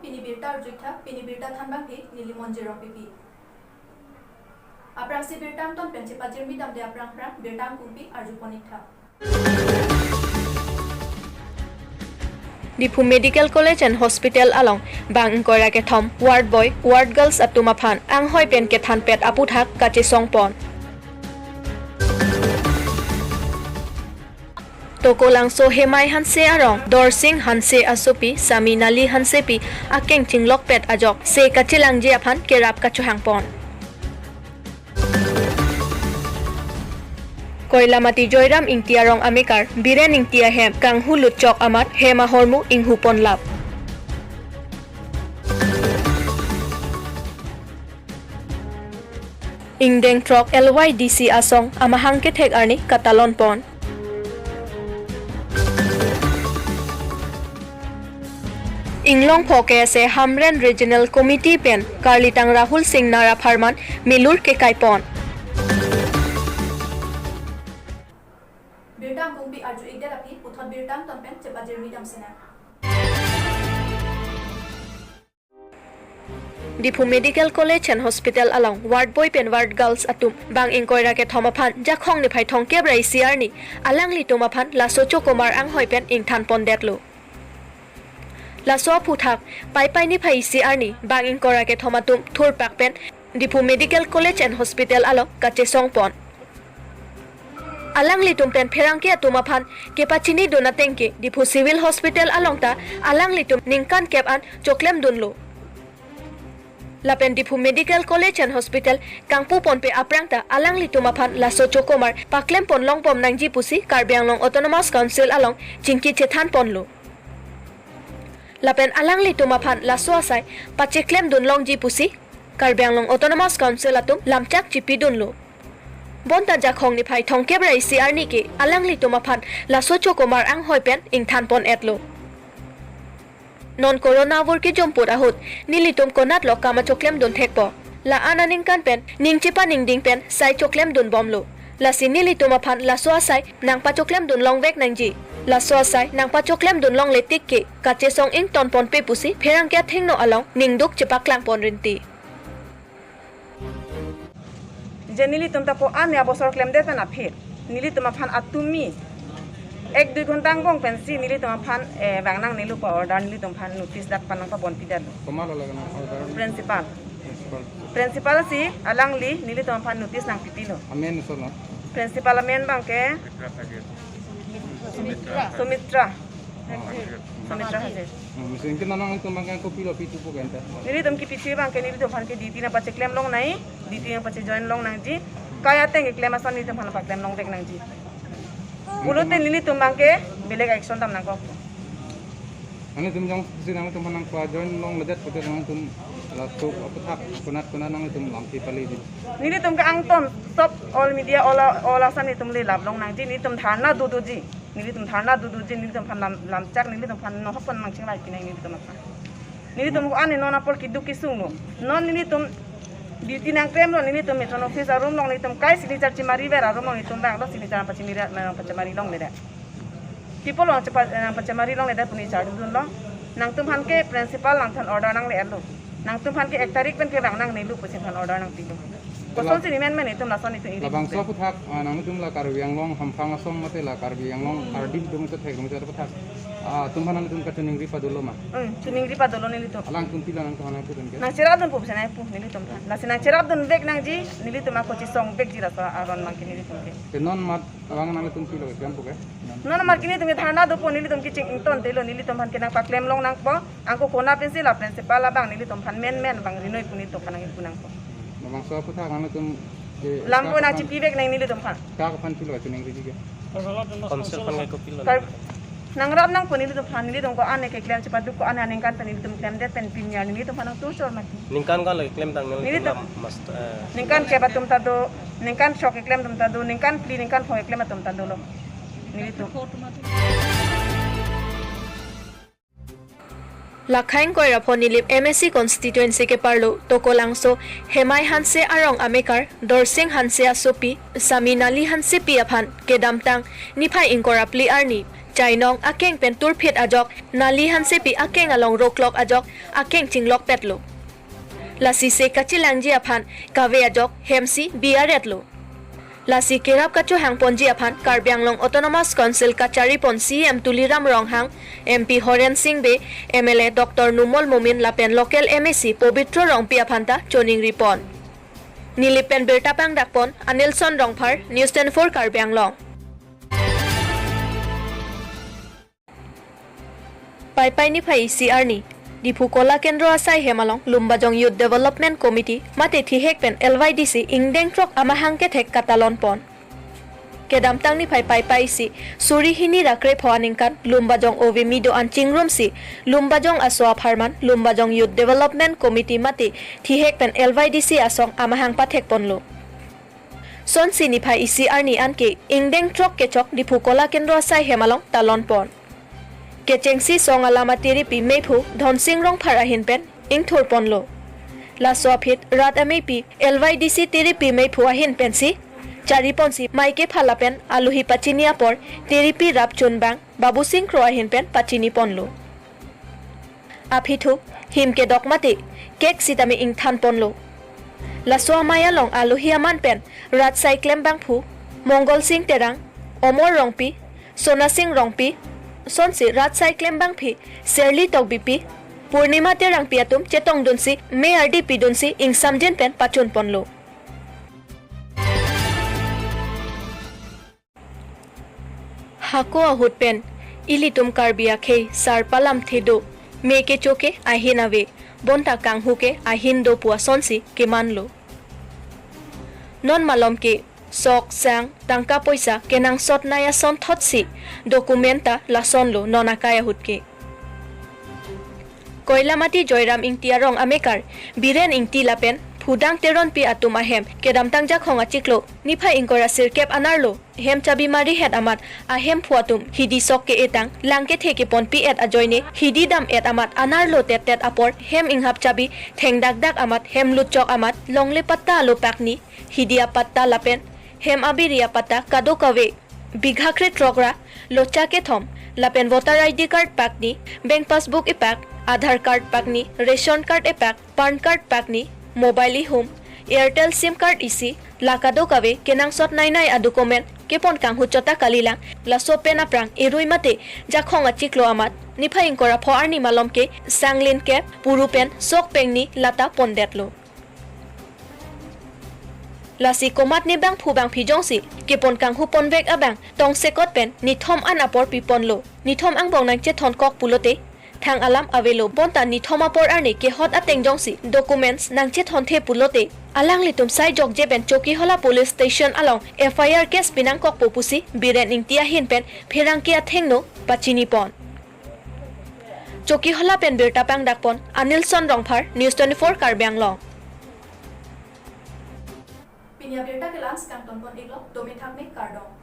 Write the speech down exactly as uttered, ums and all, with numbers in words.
Pini birta arju-iktha, pini birta thanbangke neli Monjir Rongpipi. Aphrangsi birta angton pen chepajirmi damde aphrang aphrang birta angkungpi arjupon-iktha. Diphu Medical College and Hospital along bang ingkoi ra kethom ward boy, ward girls atum aphan anghoi pen kethanpet aputhak kachesongpon. Tokolangso Hemai Hanse arong Dorsing Hanse asopi Saminali Hansepi akeng chinglokpet ajok se kachelangji aphan kerap kachohangpon. Koilamati Joyram Ingti arong amekar Biren Ingti ahem kanghu lutchok amat hem ahormu inghuponlap. Ingdeng throk L Y D C asong amahang kethek arni katalonpon. Inglong pho K S A Hamren Regional Committee pen karlitang Rahul Singnar apharman milur kekaipon. Birta angkungpi arju-ikdet aphi puthot birta angton pen chepajirmi damsinang. Diphu Medical College and Hospital along ward boy pen ward girls atum bang ingkoi ra kethom aphan Jakhong niphai thomkep ra isi arni alanglitum aphan laso chokomar anghoi pen ingthanpondetlo. Laso aputhak Paipai niphai isi arni bang ingkoi ra kethom atum thurpak pen Diphu Medical College and Hospital along kachesongpon. Alanglitum pen pherangke atum aphan kepachinidun atengke Diphu Civil Hospital along ta alanglitum ningkan kep an choklemdunlo. Lapen Diphu Medical College and Hospital kangpuponpe aphrang ta alanglitum aphan laso chokomar paklempon longbom nangji pusi Karbi Anglong Autonomous Council along chingki chethanponlo. Lapen alanglitum aphan laso asai pacheklemdun longji pusi Karbi Anglong Autonomous Council atum lamchak chipidunlo. Bonta Jakhong niphai thomkep ra isi arni ke alanglitum aphan laso chokomar anghoi pen ingthanpon-etlo. Non corona vur kejomput ahut nelitum konatlo kam achoklemdun thekpo. La-an aningkan pen ning chepaningding pen sai choklemdunbomlo. Lasi nelitum aphan laso asai nangpachoklemdun longvek nangji. Laso asai nangpachoklemdun longle tik ke kachesong ingtonponpe pusi pherangke athengno along ningduk chepaklangpon rinti. Je nelitum ta ko-an abosor klemdet pen aphi nelitum aphan atumi ek dui ghonta angbong pensi nelitum aphan, eh, bang nangnelo pu order, nelitum aphan notice dak pen nangpabonpidetlo. Komat lo lake nang order? Principal. Principal. Principal si alangli nelitum aphan notice nangpipilo. Amen so lo? Principal amen abangke Sumitra. Sumitra. Oh. Sumitra Hajir. Hmm, misi ingke non nangtum abangke kopilo pitu pu kenta? Nelitum kepithu abangke nelitum aphan ke duty nangpacheklem longnang, duty nangpachejoin longnangji. Kai ateng keklem ason nelitum aphan paklem longvek nangji. Pulote nelitum abangke belek action dam nangkok. Nangtum jongsi nangtum aphan nangpajoin longledet pute nangtum laso aputhak konat konat nangtum lamthe paleji? Nelitum ke angton sob all media, all, all Assam nelitum le lap longnangji, nelitum dharna dodoji. Nelitum dharna dodoji, nelitum aphan lam, lamchak, nelitum aphan nohok pen nangchingvaipinang nelitum aphan. Nelitum ko-an non apor keduk kesung lo. Non nelitum duty nangklemlo, nelitum metron office arum along nelitum kai signature chemariver arum along nelitum bang lo signature nangpachemari, nangpachemari longledet. People along chepa, nangpachemari longledet pu neli chardodunlo. Nangtum aphan ke principal nangphan order nangle-etlo. Nangtum aphan ke ek tarik pen ke bang nangnelo pusi nangphan order nangpilo. Kosonsi nemen men itum lason itum iri. Labangso aputhak, ah, nangtum la Karbi Anglong hamphang asong mate la Karbi Anglong ardim atum chethek atum chethek aputhak, ah, atum aphan nangtum kachiningri padolo ma? Hmm, chiningri padolo nelitum. Alangtum pilo nangtum aphan nangtum ke? Nangcherapdun pu pusi nangpu nelitum aphan. Lasi nangcherapdunvek nangji, nelitum ako chesongvekji laso aron abangke nelitum ke. Ke non mat abang nangtum pilo keklem pu ke? Non mat ke nelitum ke dharna dopo, nelitum ke ching ingtontelo, nelitum aphan ke nangpaklem longnangpo. Angko konat pensi la principal abang nelitum aphan men men bang rinoi pu nelitum aphan nangkipu nangpo. Labangso aputhak nangtum ke lampo staff aphan, nangchipivek nang nelitum aphan. Staff aphan pilo chiningri ke? Council aphan ke kopilo? Kar-, nangrap nangpo nelitum aphan, nelitum ko-an keklem chepaduk ko-an aningkan pen nelitum klemdet pen pini arni nelitum aphan nangtum chor mati. Ningkan ko-an lo keklemtang nelitum? Nelitum la mas, eh, ningkan kep atum ta do, ningkan throk keklem atum ta do, ningkan phli, ningkan pho keklem atum ta dolo. Nelitum. Lakha ingkoi ra pho Nilip M A C constituency keparlo Tokolangso Hemai Hanse arong amekar Dorsing Hanse asopi Saminali Hansepi aphan kedamtang niphai ingkoi ra phli arni Chainong akeng pen turphit ajok, nali hansepi akeng along roklok ajok, akeng chinglokpetlo. Lasi se kachelangji aphan kave ajok hemsi bi-aretlo. Lasi kerap kachohangponji aphan Karbi Anglong Autonomous Council kacharipon C E M Tuliram Ronghang, M P Horen Sing Bey, M L A Doctor Numal Momin lapen local M A C Pobitro Rongpi aphanta choningripon. Nilip pen birta pangdakpon Anilson Rongphar, News twenty-four Karbi Anglong. Paipai niphai isi arni, Diphu Kola Kendro asai hem along Lumbajong Youth Development Committee mate thihek pen L Y D C ingdeng throk amahang kethek katalonpon. Kedamtang niphai Paipai isi suri hini ra krepho aningkan Lumbajong ove mido an chingrumsi Lumbajong aso apharman Lumbajong Youth Development Committee mate thihek pen L Y D C asong amahang pathekponlo. Sonsi niphai isi arni anke ingdeng throk kechok Diphu Kola Kendro asai hem along talonpon. Kechengsi song alam aterepi meiphu Dhonsing Rongphar ahin pen ingthurponlo. Laso aphi rat amepi L Y D C terepi meiphu ahin pensi chariponsi mai kepha lapen alohi pachini apor terepi rap chunbang Babusing Kro ahin pen pachiniponlo. Aphi thu him kedok mate cake sitame ingthanponlo. Laso amei along alohi aman pen rat sai klembangphu Mongol Sing Terang, Omor Rongpi, Sona Sing Rongpi, sonsi rat sai klembangpi Serli Tokbipi, Purnima Terangpi atum chetongdunsi me ardi pidunsi ingsamjin pen pachunponlo. Hako ahut pen ilitum Karbi akhei sar palamthe do, me kecho ke ahin ave, bonta kanghu ke ahin do pu asonsi kemanlo. Non malom ke sok sang tangka poisa kenangsotnei asonthotsi document ta lasonlo non akai ahut ke. Koilamati Joyram Ingti arong amekar Biren Ingti lapen Phudang Teronpi atum ahem kedamtang Jakhong achiklo niphai ingkoi ra sirkep anerlo hem chabi marihet amat ahemphu atum hidi sok ke-etang lang kethe keponpi-et ajoine hidi dam-et amat anerlo tettet apor hem inghap chabi thengdakdak amat hem lutchok amat longle patta alo pakni, hidi apatta lapen hem abiri apatta kadokave bigha krethrok ra locha kethom lapen voter I D card pakni, bank passbook epak, Aadhaar card pakni, ration card epak, PAN card pakni, mobile ihum, Airtel sim card isi, la kadokave kenangsotneinei adocument kepon kanghu chota kalilang. Laso pen aphrang erui mate Jakhong achiklo amat niphai ingkoi ra pho arni malom ke sanglin kep puru pen sok pengni lata pondetlo. Lasi komatne bangphu bangphi jongsi kepon kanghu ponvek abang tongsekot pen nithom an apor piponlo. Nithom angbong nangchethon kok pulote thang alam avelo, bonta nithom apor arni kehot ateng jongsi documents nangchethonthe pulote alanglitum sai jokje pen Chokihola police station along F I R case pinangkokpo pusi Biren Ingti ahin pen pherangke athengno pachinipon. Chokihola pen birta pangdakpon Anilson Rongphar, News twenty-four Karbi Anglong. Pini abirta ke la-an si kangtonpon-iklo, dome thakme, kardom.